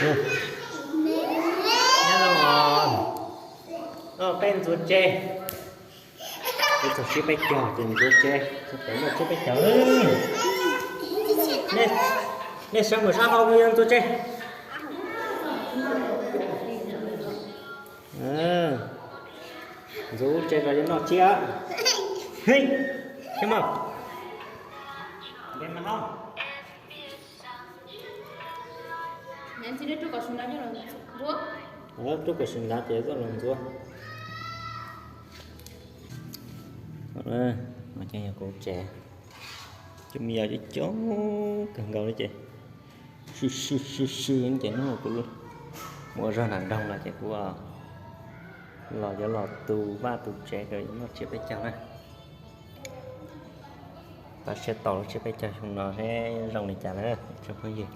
Nyob zoo os, noj peb ntxuav tseg. Kuv txog siab peb caug ces ntxuav tseg, txog pem noj tseg peb caug. Nej sawv mus sab hauv kuv yuav ntxuav tseg. Ntxuav tseg los yuav noj tshiab. Heej, tshiab mog. Rub kom sawv ntxav ces koj los ntxuav. Ces yog kuv tsev, cov me yos coob coob kawg nkaus li ces sw sw sw sw ces hnub kuv mus ua zog nram nroog los ces kuv los cov los tu vaj tu tsev kom noj tsiab peb caug na. Pab siab tau lub tsiab peb caug xyoo no seb zoo li cas na tsoom phooj ywg.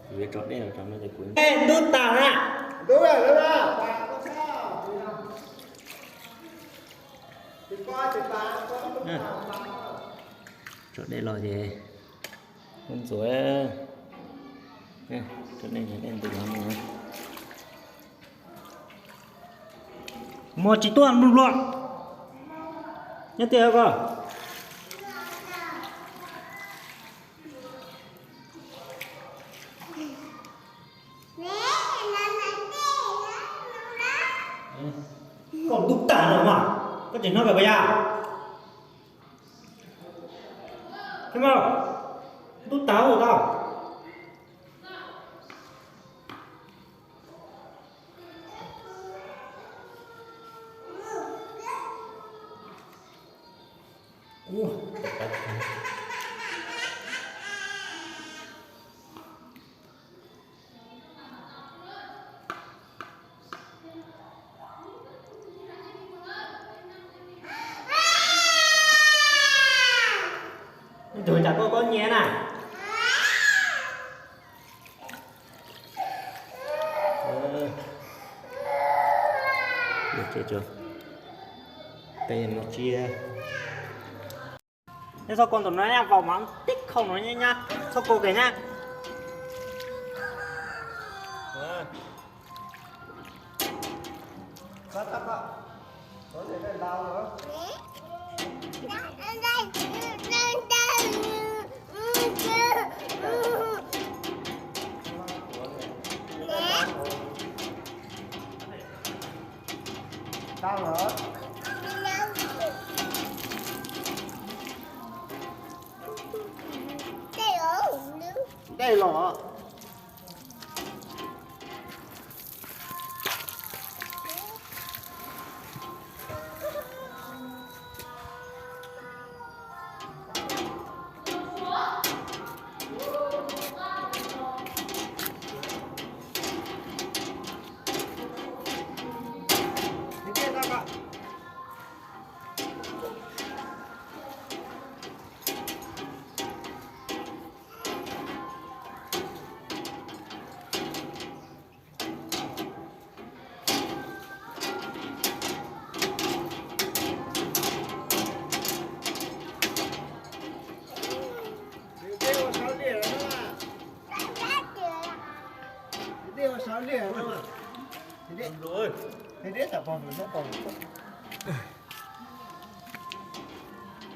Kuv yuav tso dej los rau no ces kuv, ntub tag na. Tso dej los ces kuv ntxuav, tso dej, dej ntws los no. Muaj tsis tuaj nplua, nyob tiag ko. Koj ntub tag no mas, koj tseem noj pem pas yas. Ntub tag ua tau. Tus cas koj koj nyiav na. Peb no tsiab. Nej txhob kua ntawm no nyab, vaus mas tib khau no nyab, txhob kua kiag nyab. Dej los.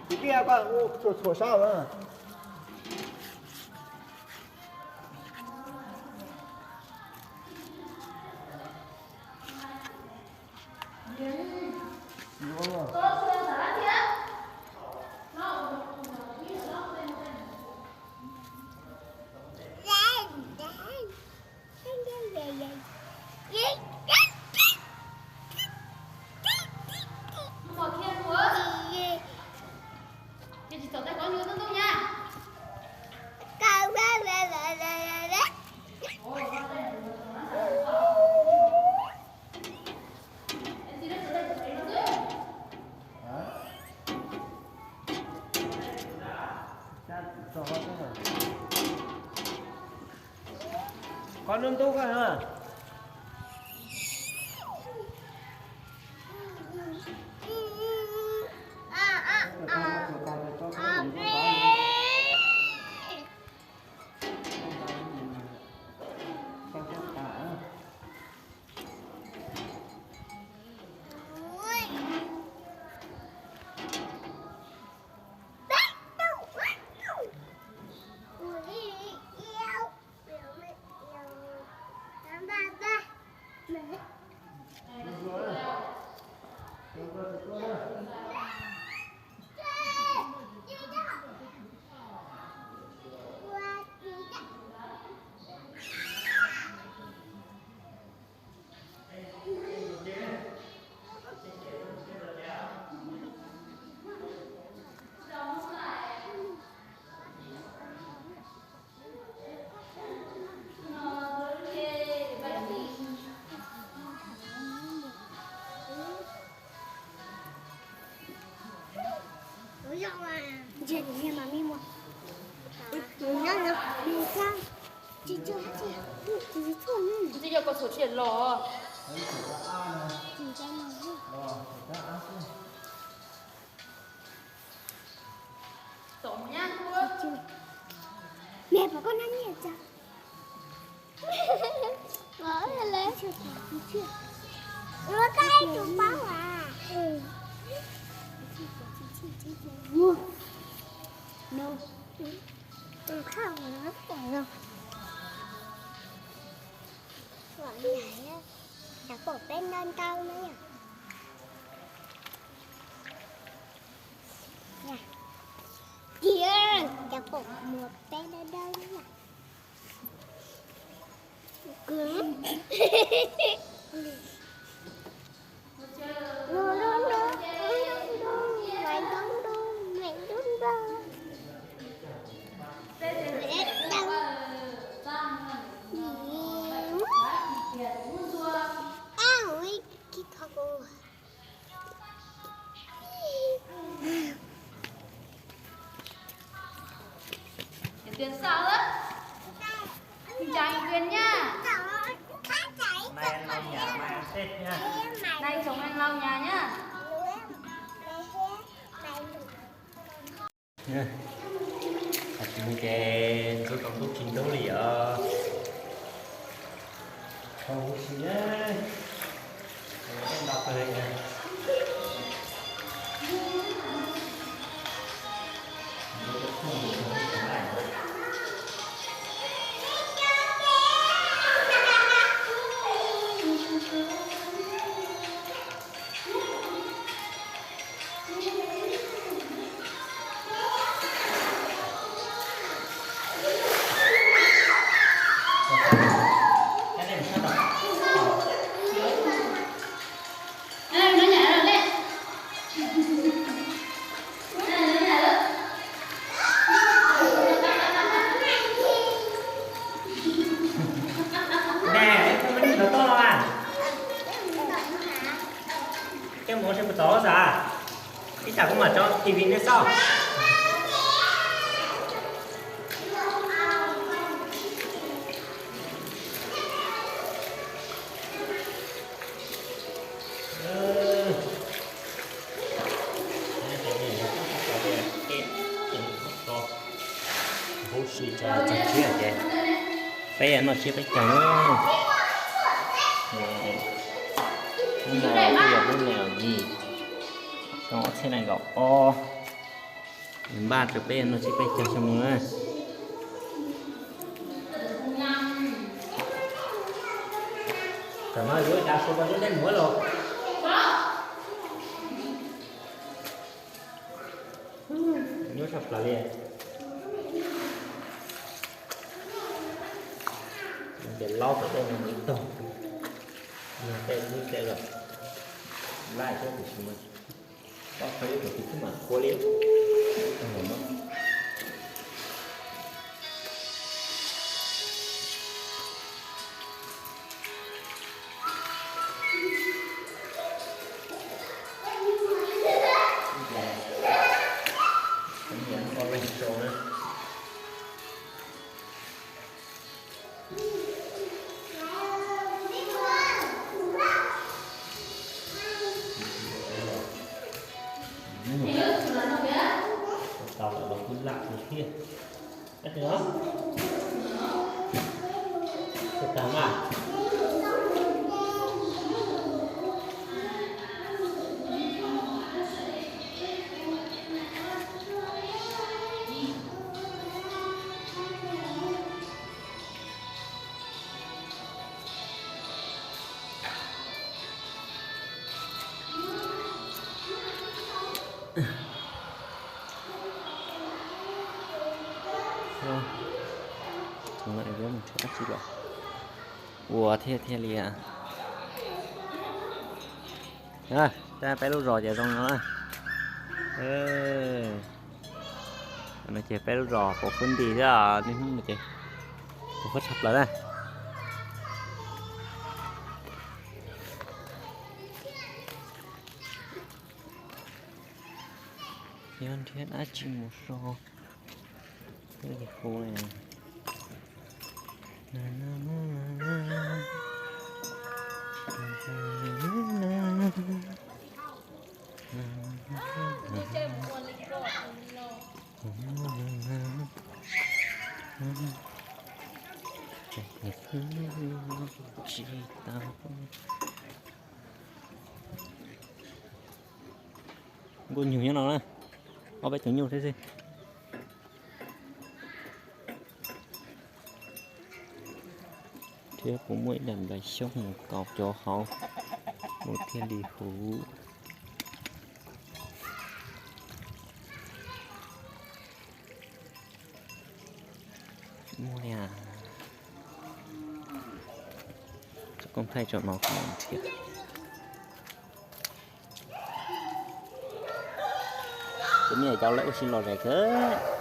Tus tiaj koj ua txhua txhua sab na. Koj ntub ntub koj na. Twb yog koj txhuam tsis los. Tom nyab. Mẹ, pom koj nab nyiaj tsa. Ua koj ib tug paub a. Tus khaj ua pom los. Pom nyam, cov pom peb ntau ntau na yom. Tiag, cov pom muag peb ntau ntau na yom. Tias sao lawm? Chào Tuyền nha. Nay sống anh lâu nhà nhá. Ces ntxuav tau tub tsis ntub li os. Tau huv si na. Nto kawg li. Nè, eb, koj me nyuam tau toj los mas. Koj mus ua si puas txaus xav? Ib tsam kuv mam tso T V nej xauj. Huv si tso tso tshiab ces peb noj tsiab peb caug na. Hnub no kuj yog hnub nees nkaum yim, xyoo ob txhiab nees nkaum ob. Npaj rau peb noj tsiab peb caug xyoo no na. Tam no yuav ib dav sua rau lub dej muag los. Nyuaj tshaj plaws li. Ces laub tom tej no ib tog, tej lub tej lawm, laij thiab tiam sis mas laub qhov ib tog tus twb mam qhuav li. Tau lawm los kuj laj kawg thiab. Tag mas. Ua thiaj thiaj li. Peb lub zos ces zoo no na. No ces peb lub zos puas khub nti thiab, niaj hnub no ces puas khub tshaj plaws na. Yuav nrhiav dab tsi mus so li huv. Tsis tau. Nkuaj nyuj nyob no na, ob peb tus nyuj thiab xwb. Thiab kuv muaj ib daim nplais xyoob mus kaus cov hauv, nws thiaj li huv. Muaj li, tso koob thaij tso no kuv nrhiav. Tus me nyuam cov lawv ua si los zais kawg.